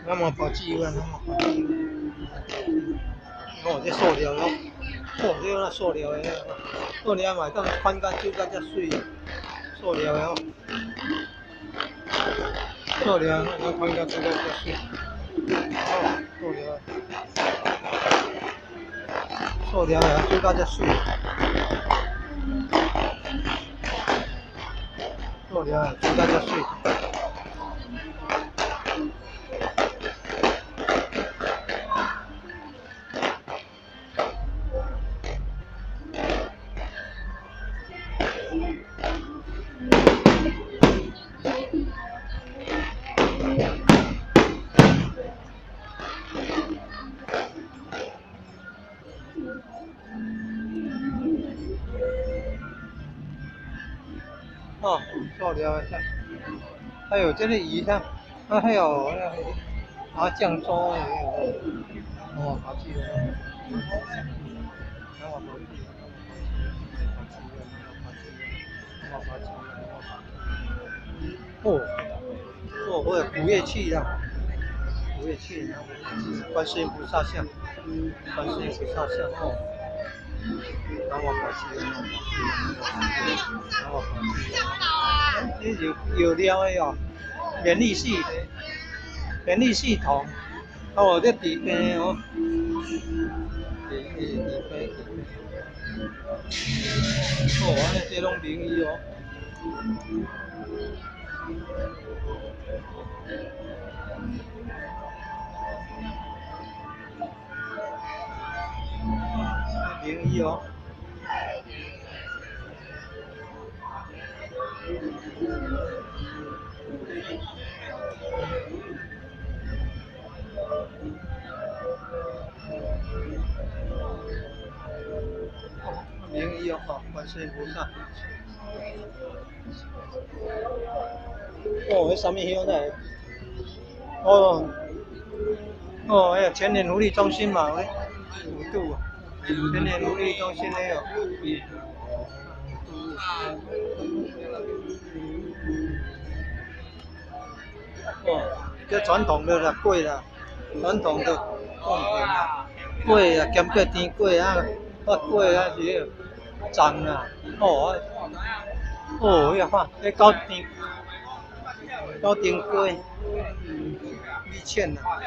南無保濟院，南無保濟院。哦，這塑料咯，哦，這那塑料的，塑料嘛會當款甲做甲遮媠，塑料的哦，塑料會當款甲做甲遮媠，哦，塑料的，塑料的做甲遮媠，塑料的做甲遮媠。哦，塑料的，還有這個魚啥？啊，還有那個麻將桌也有。哦，保濟院，南無保濟院，南無保濟院，哦，哦，我有古樂器啦，古樂器，觀世音菩薩像，觀世音菩薩像哦。南無保濟院，南無保濟院，這是藥料的哦，免疫系統，哦，這治病哦，治治治病治病。哦，按呢這攏名醫哦。名醫哦。名醫哦，觀世音菩薩。哦，彼啥物香咧？哦，哦，彼個全聯福利中心嘛，有咧，有拄啊，全聯福利中心咧哦。哦，這傳統的啦，粿啦，傳統的貢品啦，粿啊，兼過甜粿啊，發粿啊是彼個粽啦，哦，哦，彼個看，彼九重粿，米線啦。